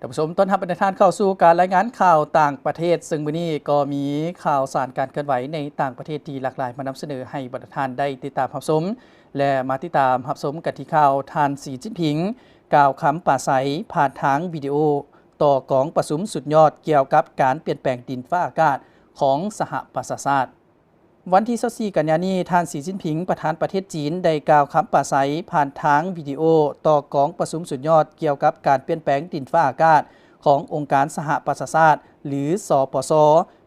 ທ່ານຜູ້ຊົມ, ຕ້ອນຮັບບັນດາທ່ານເຂົ້າສູ່ການລາຍງານຂ່າວຕ່າງປະເທດ, ເຊິ່ງມື້ນີ້ກໍມີຂ່າວສານການເຄື່ອນໄຫວໃນຕ່າງປະເທດທີ່ຫຼາກຫຼາຍມານຳສະເໜີໃຫ້ບັນດາທ່ານໄດ້ຕິດຕາມຮັບຊົມ ແລະ ມາຕິດຕາມຮັບຊົມກັນທີ່ຂ່າວ. ທ່ານ ສີ ຈິ້ນຜິງ ກ່າວຄຳປາໄສຜ່ານທາງວິດີໂອຕໍ່ກອງປະຊຸມສຸດຍອດກ່ຽວກັບການປ່ຽນແປງດິນຟ້າອາກາດຂອງສະຫະປະຊາຊາດ. ວັນທີຊາວສີ່ ກັນຍານີ້, ທ່ານ ສີ ຈິ້ນຜິງ ປະທານປະເທດຈີນ ໄດ້ກ່າວຄຳປາໄສຜ່ານທາງວິດີໂອຕໍ່ກອງປະຊຸມສຸດຍອດກ່ຽວກັບການປ່ຽນແປງດິນຟ້າອາກາດຂອງອົງການສະຫະປະຊາຊາດ ຫຼື ສປຊ.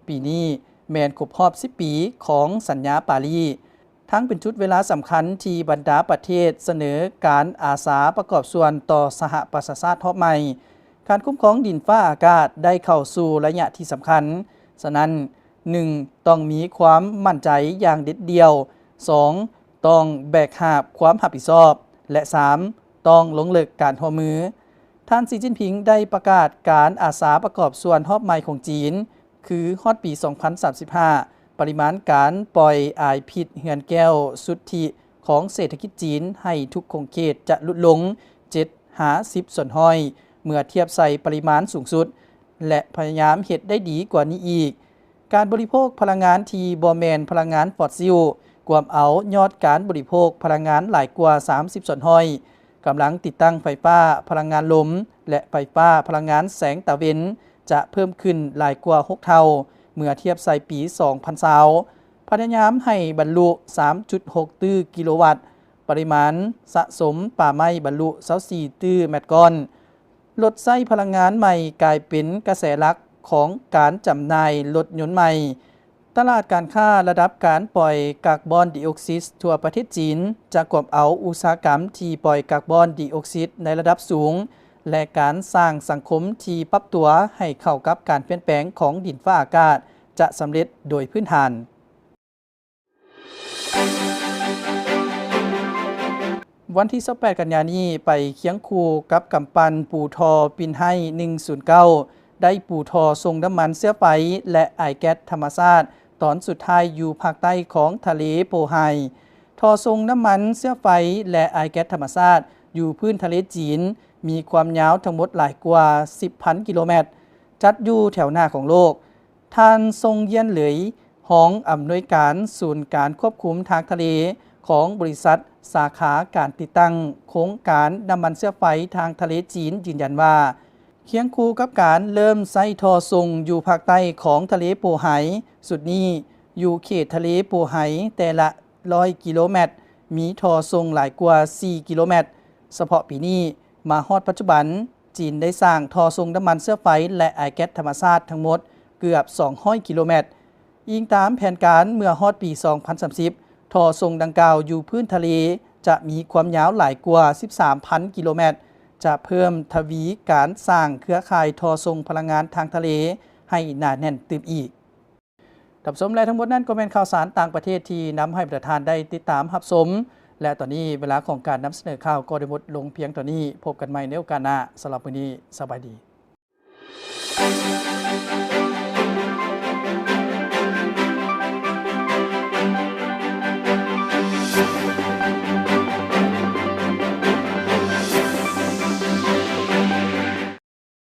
ປີນີ້ແມ່ນຄົບຮອບສິບປີຂອງສັນຍາປາຣີ, ທັງເປັນຈຸດເວລາສຳຄັນທີ່ບັນດາປະເທດສະເໜີການອາສາປະກອບສ່ວນຕໍ່ສະຫະປະຊາຊາດຮອບໃໝ່. ການຄຸ້ມຄອງດິນຟ້າອາກາດໄດ້ເຂົ້າສູ່ໄລຍະທີ່ສຳຄັນ, ສະນັ້ນ ໜຶ່ງ ຕ້ອງມີຄວາມໝັ້ນໃຈຢ່າງເດັດດ່ຽວ, ສອງ ຕ້ອງແບກຫາບຄວາມຮັບຜິດຊອບ ແລະ ສາມ ຕ້ອງລົງເລິກການຮ່ວມມື. ທ່ານ ສີ ຈິ້ນຜິງ ໄດ້ປະກາດການອາສາປະກອບສ່ວນຮອບໃໝ່ຂອງຈີນ ຄືຮອດປີສອງພັນສາມສິບຫ້າ ປະລິມານການປ່ອຍອາຍພິດເຮືອນແກ້ວສຸດທິຂອງເສດຖະກິດຈີນໃຫ້ທຸກຂົງເຂດຈະຫຼຸດລົງເຈັດຫາສິບສ່ວນຮ້ອຍ ເມື່ອທຽບໃສ່ປະລິມານສູງສຸດ ແລະ ພະຍາຍາມເຮັດໄດ້ດີກວ່ານີ້ອີກ. ການບໍລິໂພກພະລັງງານທີ່ບໍ່ແມ່ນພະລັງງານຟອດຊິວ ກວມເອົາຍອດການບໍລິໂພກພະລັງງານຫຼາຍກວ່າສາມສິບສ່ວນຮ້ອຍ, ກຳລັງຕິດຕັ້ງໄຟຟ້າພະລັງງານລົມ ແລະ ໄຟຟ້າພະລັງງານແສງຕາເວັນຈະເພີ່ມຂຶ້ນຫຼາຍກວ່າຫົກເທົ່າ ເມື່ອທຽບໃສ່ປີສອງພັນຊາວ, ພະຍາຍາມໃຫ້ບັນລຸສາມຈຸດຫົກຕື້ກິໂລວັດ, ປະລິມານສະສົມປ່າໄມ້ບັນລຸຊາວສີ່ຕື້ແມັດກ້ອນ. ລົດໃຊ້ພະລັງງານໃໝ່ກາຍເປັນກະແສຫຼັກຂອງການຈຳໜ່າຍລົດຍົນໃໝ່. ຕະຫຼາດການຄ້າລະດັບການປ່ອຍກາກບອນດີອອກຊິດທົ່ວປະເທດຈີນ ຈະກວມເອົາອຸດສາຫະກຳທີ່ປ່ອຍກາກບອນດີອອກຊິດໃນລະດັບສູງ ແລະ ການສ້າງສັງຄົມທີ່ປັບຕົວໃຫ້ເຂົ້າກັບການປ່ຽນແປງຂອງດິນຟ້າອາກາດ ຈະສຳເລັດໂດຍພື້ນຖານ. ວັນທີຊາວແປດ ກັນຍານີ້, ໄປຄຽງຄູ່ກັບກຳປັ່ນປູທໍ່ປິ່ນໄຮ້ ໜຶ່ງສູນເກົ້າ ໄດ້ປູທໍ່ສົ່ງນ້ຳມັນເຊື້ອໄຟ ແລະ ອາຍແກັສທຳມະຊາດ ຕອນສຸດທ້າຍຢູ່ພາກໃຕ້ຂອງທະເລໂປໄຮ. ທໍ່ສົ່ງນ້ຳມັນເຊື້ອໄຟ ແລະ ອາຍແກັສທຳມະຊາດຢູ່ພື້ນທະເລຈີນ ມີຄວາມຍາວທັງໝົດຫຼາຍກວ່າສິບພັນກິໂລແມັດ, ຈັດຢູ່ແຖວໜ້າຂອງໂລກ. ທ່ານ ຊົງ ຢຽນ ເຫຼີຍ, ຮອງອຳນວຍການສູນການຄວບຄຸມທາງທະເລຂອງບໍລິສັດສາຂາການຕິດຕັ້ງໂຄງການນ້ຳມັນເຊື້ອໄຟທາງທະເລຈີນ ຢືນຢັນວ່າ ຄຽງຄູ່ກັບການເລີ່ມໃຊ້ທໍ່ສົ່ງຢູ່ພາກໃຕ້ຂອງທະເລໂປໄຮ, ຊຸດນີ້ຢູ່ເຂດທະເລໂປໄຮແຕ່ລະຮ້ອຍກິໂລແມັດ ມີທໍ່ສົ່ງຫຼາຍກວ່າສີ່ກິໂລແມັດ. ສະເພາະປີນີ້ມາຮອດປັດຈຸບັນ, ຈີນໄດ້ສ້າງທໍ່ສົ່ງນ້ຳມັນເຊື້ອໄຟ ແລະ ອາຍແກັສທຳມະຊາດທັງໝົດເກືອບສອງຮ້ອຍກິໂລແມັດ. ອີງຕາມແຜນການ, ເມື່ອຮອດປີສອງພັນສາມສິບ, ທໍ່ສົ່ງດັ່ງກ່າວຢູ່ພື້ນທະເລຈະມີຄວາມຍາວຫຼາຍກວ່າສິບສາມພັນກິໂລແມັດ, ຈະເພີ່ມທະວີການສ້າງເຄືອຂ່າຍທໍ່ສົ່ງພະລັງງານທາງທະເລໃຫ້ໜາແໜ້ນຕື່ມອີກ. ທ່ານຜູ້ຊົມ ແລະ ທັງໝົດນັ້ນກໍແມ່ນຂ່າວສານຕ່າງປະເທດທີ່ນຳໃຫ້ບັນດາທ່ານໄດ້ຕິດຕາມຮັບຊົມ ແລະ ຕອນນີ້ເວລາຂອງການນຳສະເໜີຂ່າວກໍໄດ້ໝົດລົງພຽງເທົ່ານີ້. ພົບກັນໃໝ່ໃນໂອກາດໜ້າ. ສຳລັບມື້ນີ້ ສະບາຍດີ.